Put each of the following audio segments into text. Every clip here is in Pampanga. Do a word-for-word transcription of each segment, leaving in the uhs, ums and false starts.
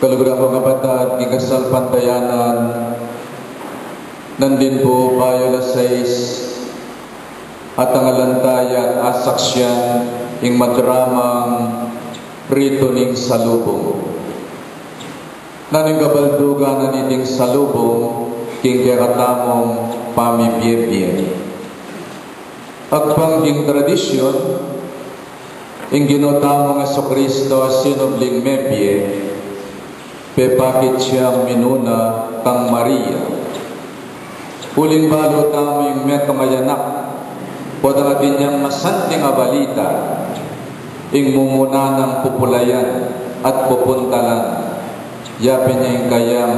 Kaluguran kung kapatad king kasalpantayanan, nandin pu bayu alas sais, atangalan taya at asaksian ing madramang ritu ning salubung. Nanu ing kabaldugan na niting salubung king kekatamung pamibie-bie? Agpang king tradisyun, ing Ginu tamung Jesucristo a sinubling mebie, pepakit yang minuna kang Maria. Uling balu tamu ing metung a anak, potang atin yang masanting a balita, ing mumuna nang pupulayan at pupuntalan, yapin ya ing kayang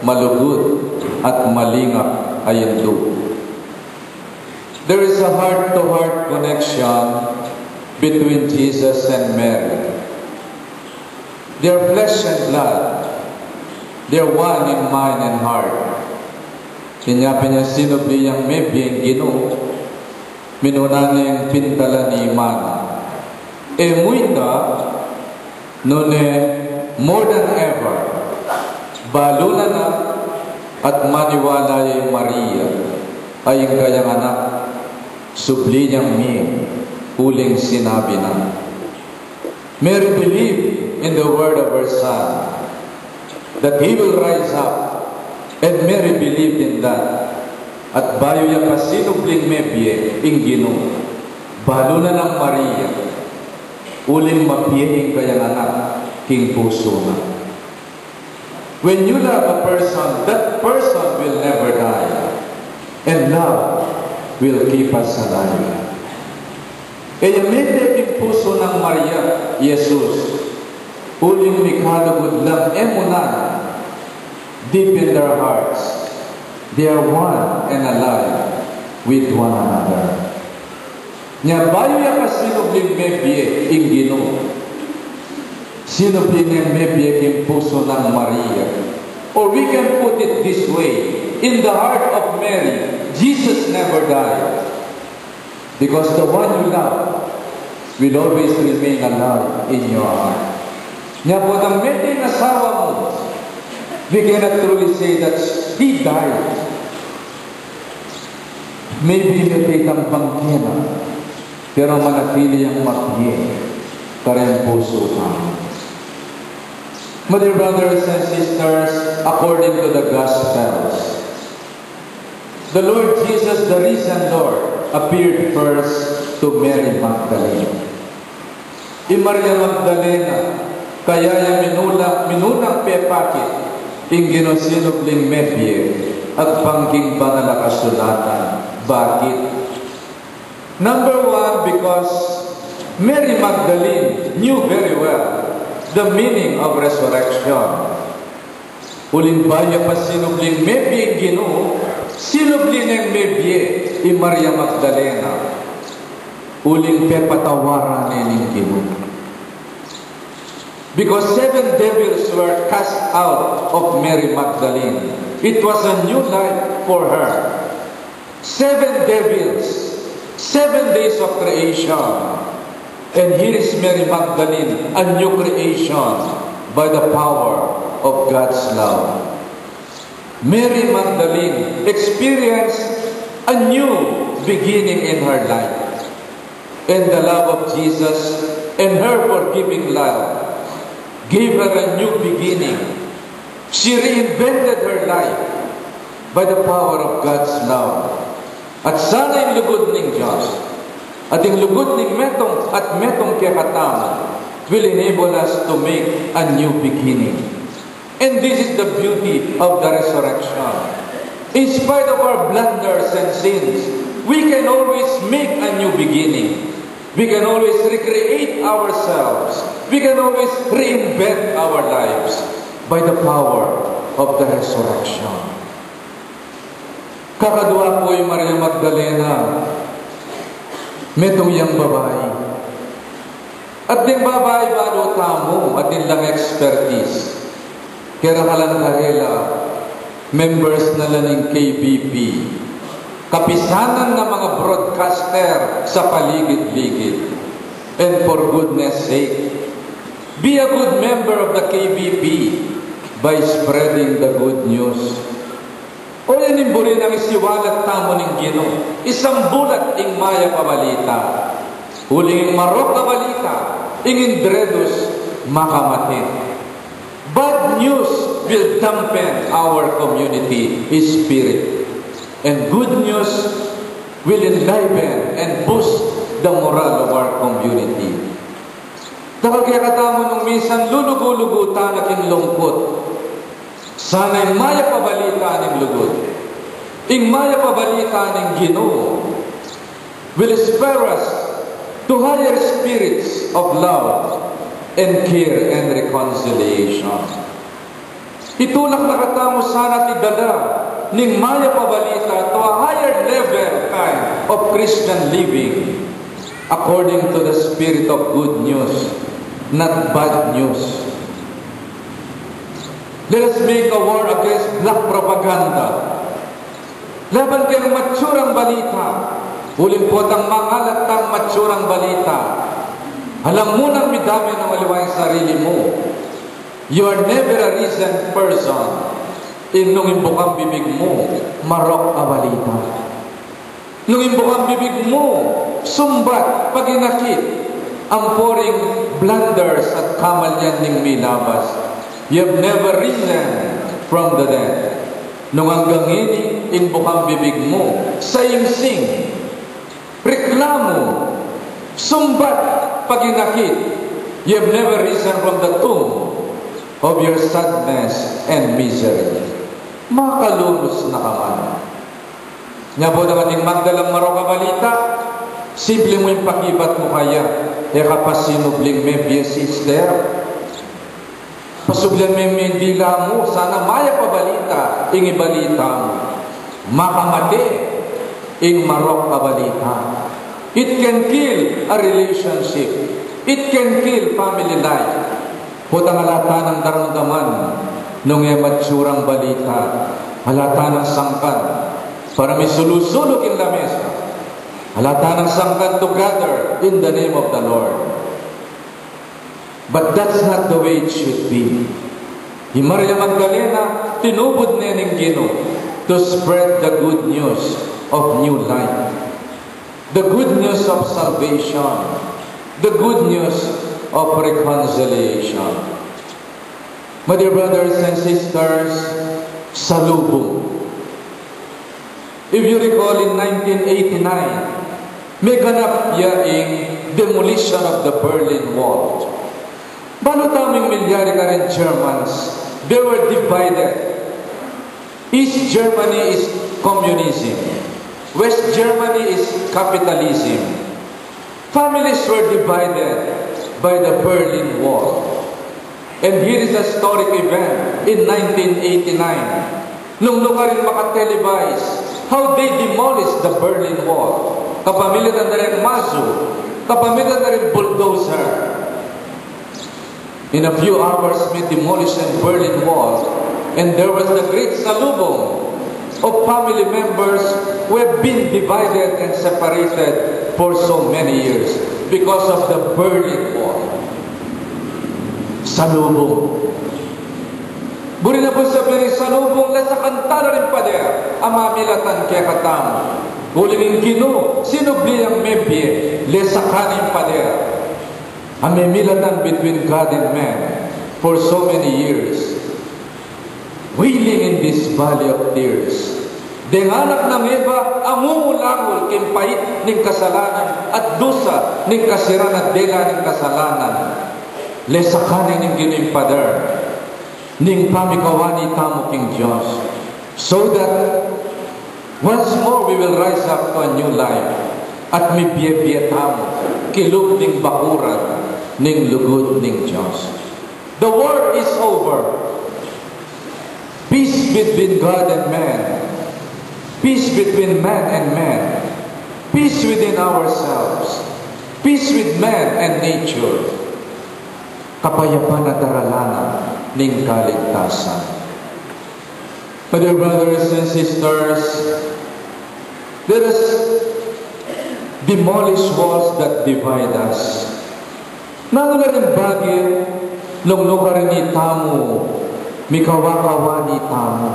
malugud at malingap a indu. There is a heart-to-heart connection between Jesus and Mary. They are flesh and blood. They are one in mind and heart. Inya pin yang sinubli yang mebie ing Ginu, minuna neng pintalan iman. E mu ita, nune more than ever, balu na na at maniwala ya i Maria a ing kayang anak, subli yang mie, uling sinabi na. Mary believed in the word of her son, that he will rise up, and Mary believed in that. At bayu ya pa sinubling mebie ing Ginu, balu na nang Maria, uling mabie ing kayang anak king pusu na. When you love a person, that person will never die. And love will keep us alive. E ya mete king pusu nang Maria i Jesus, uling mikalugud lang e mu na. Deep in their hearts, they are one and alive with one another. Nya bayu ya pa sinubling mebie ing Ginu, sinubli neng mebie king pusu nang Maria. Or we can put it this way, in the heart of Mary, Jesus never died. Because the one you love will always remain alive in your heart. Nya potang mete ing asawa mu, we cannot truly say that he died. Maybe mete itang bangke na, pero manatili yang mabie kareng pusu tamu. My dear brothers and sisters, according to the Gospels, the Lord Jesus, the risen Lord, appeared first to Mary Magdalene. I Maria Magdalena, kaya ya minula, minunang pepakit ing Ginu sinubling mebie, agpang king Banal a Kasulatan. Bakit? Number one, because Mary Magdalene knew very well the meaning of resurrection. Uling bayu ya pa sinubling mebie ing Ginu, sinubli neng mebie i Maria Magdalena. Uling pepatawaran ne ning Ginu. Because seven devils were cast out of Mary Magdalene. It was a new life for her. Seven devils, seven days of creation. And here is Mary Magdalene, a new creation by the power of God's love. Mary Magdalene experienced a new beginning in her life. And the love of Jesus and her forgiving love gave her a new beginning. She reinvented her life by the power of God's love. At sana ing lugud ning Dios at ing lugud ning metung at metung kekatamu will enable us to make a new beginning. And this is the beauty of the resurrection. In spite of our blunders and sins, we can always make a new beginning. We can always recreate ourselves. We can always reinvent our lives by the power of the resurrection. Kakadua pu i Maria Magdalena, metung yang babai. At deng babai balu tamu, atin lang expertise. Kera kalan karela, members na la ning K B P. Kapisanan na mga broadcaster sa paligid-ligid. And for goodness sake, be a good member of the K B P. by spreading the good news. O yan ing buri nang isiwalat tamu ning Ginu, isambulat ing mayap a balita. Uling ing marok a balita, ing indredus makamate. Bad news will dampen our community spirit. And good news will enliven and boost the morale of our community. Dakal kekatamu nung minsan lulugu-lugu ta na king lungkut. Sana ing mayap a balita ning lugud, ing mayap a balita ning Ginu, will spur us to higher spirits of love and care and reconciliation. Itulak na katamu sana ing dala ning mayap a balita to a higher level kind of Christian living, according to the spirit of good news, not bad news. Let us make a war against black propaganda. Laban keng matsurang balita. Uling potang mangalat tang matsurang balita, alam mu nang midame nang aliwa ing sarili mu. You are never a risen person ing nung ing bukang bibig mu marok a balita. Nung ing bukang bibig mu sumbat, paginakit, ampo ring blunders at kamalian ning milabas, you have never risen from the dead. Nung anggang ini ing bukang bibig mu, saing-sing, reklamu, sumbat, paginakit, you have never risen from the tomb of your sadness and misery. Makalunus na ka man. Nya potang ating magdalang marok a balita, simple mu ing pakibat mu kaya, e ka pa sinubling mebie, sister. Pasublian me ing dila mu, sana mayap a balita ing ibalita mu. Makamate ing marok a balita. It can kill a relationship. It can kill family life. Potang ala ta nang daramdaman nung e matsurang balita, ala ta nang sangkan para misulu-sulu king lamesa. Ala ta nang sangkan to gather in the name of the Lord. But that's not the way it should be. I Maria Magdalena, tinubud ne ning Ginu to spread the good news of new life, the good news of salvation, the good news of reconciliation. My dear brothers and sisters, salubung. If you recall, in nineteen eighty-nine, meganap ya ing demolition of the Berlin Wall. Balu tamung milyari karing Germans, they were divided. East Germany is communism. West Germany is capitalism. Families were divided by the Berlin Wall. And here is a historic event in nineteen eighty-nine. Nung nukarin maka-televise how they demolished the Berlin Wall. Kapamilatan da ring masu, kapamilatan da ring bulldozer. In a few hours, may demolish the Berlin Wall, and there was the great salubong of family members who have been divided and separated for so many years because of the Berlin Wall. Salubong. Buri na pung sabian ning salubong, lasakan tala ring pader a mamilatan kekatamu. Uling ing Ginu, sinubli yang mebie, lasakan ing pader a mamilatan between God and man for so many years, wailing in this valley of tears. Deng anak nang Eva a mumulangul king pait ning kasalanan at dusa ning kasiran at dela ning kasalanan. Lasakan ne ning Ginu ing pader ning pamikawani tamu king Dios, so that once more we will rise up to a new life at mibie-bie tamu king lub ning bakuran ning lugud ning Dios. The war is over. Peace between God and man. Peace between man and man. Peace within ourselves. Peace with man and nature. Kapayapan a daralan na ning kaligtasan. My dear brothers and sisters, let us demolish walls that divide us. Nanu la ring bage nung nukarin itamu Mikawakawani tamu.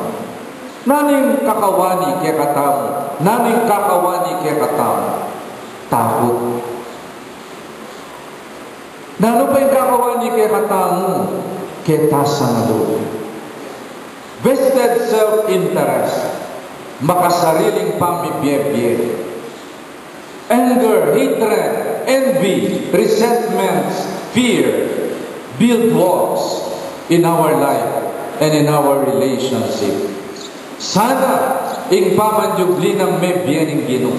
Nanu ing kakawani kekatamu? Nanu ing kakawani kekatamu? Takut. Nanu pa ing kakawani kekatamu? Ketasan a lub. Vested self-interest. Makasariling pamibiebie. Anger, hatred, envy, resentments, fear build walls in our life and in our relationship. Sana ing pamanyubli nang mebie ning Ginu,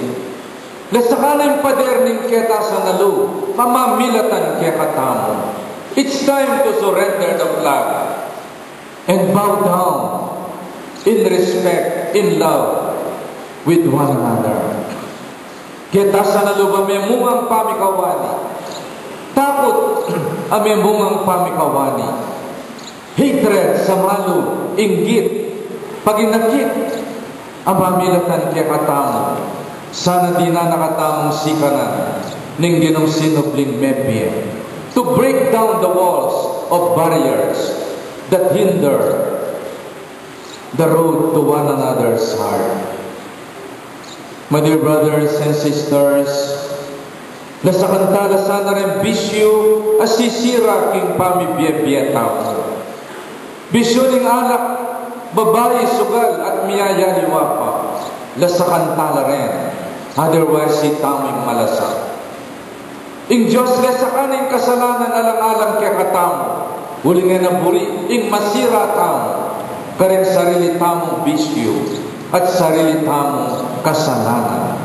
lasakan ing pader ning ketasan a lub, mamamilatan kekatamu. It's time to surrender the flag and bow down in respect, in love with one another. Ketasan a lub a memungang pamikawani. Takut a memungang pamikawani. Hatred, samalu, inggit, paginakit, a mamilatan kekatamu. Sana dinan na katamung sikanan ning Ginung sinubling mebie, to break down the walls of barriers that hinder the road to one another's heart. My dear brothers and sisters, lasakan tala sana ring bisyu a sisira king pamibiebie tamu. Bisyu ning alak, babai, sugal, at miyayaliwa pa. Lasakan tala rin. Otherwise, itamu ing malasa. Ing Dios lasakan ing kasalanan alang-alang kekatamu, uling e na buri ing masira tamu karing sarili tamung bisyu at sarili tamung kasalanan.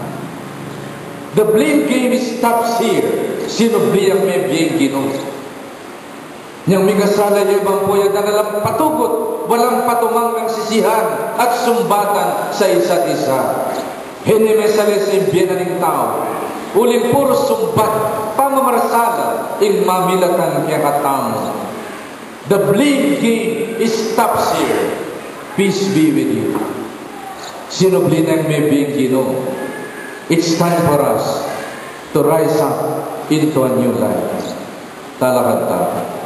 The blame game stops here. Sinubli yang mebie ing Ginu. Nyang mikasala ya, ibang pu ya, dana lang patugut, walang patumanggang sisihan at sumbatan sa isa't isa. Hene me salese ing bie na ning tau, uling puru sumbat, pamamarasala ing mamilatan kekatamu. The blame game stops here. Peace be with you. Sinubli neng mebie ing Ginu. It's time for us to rise up into a new life. Talakad tamu.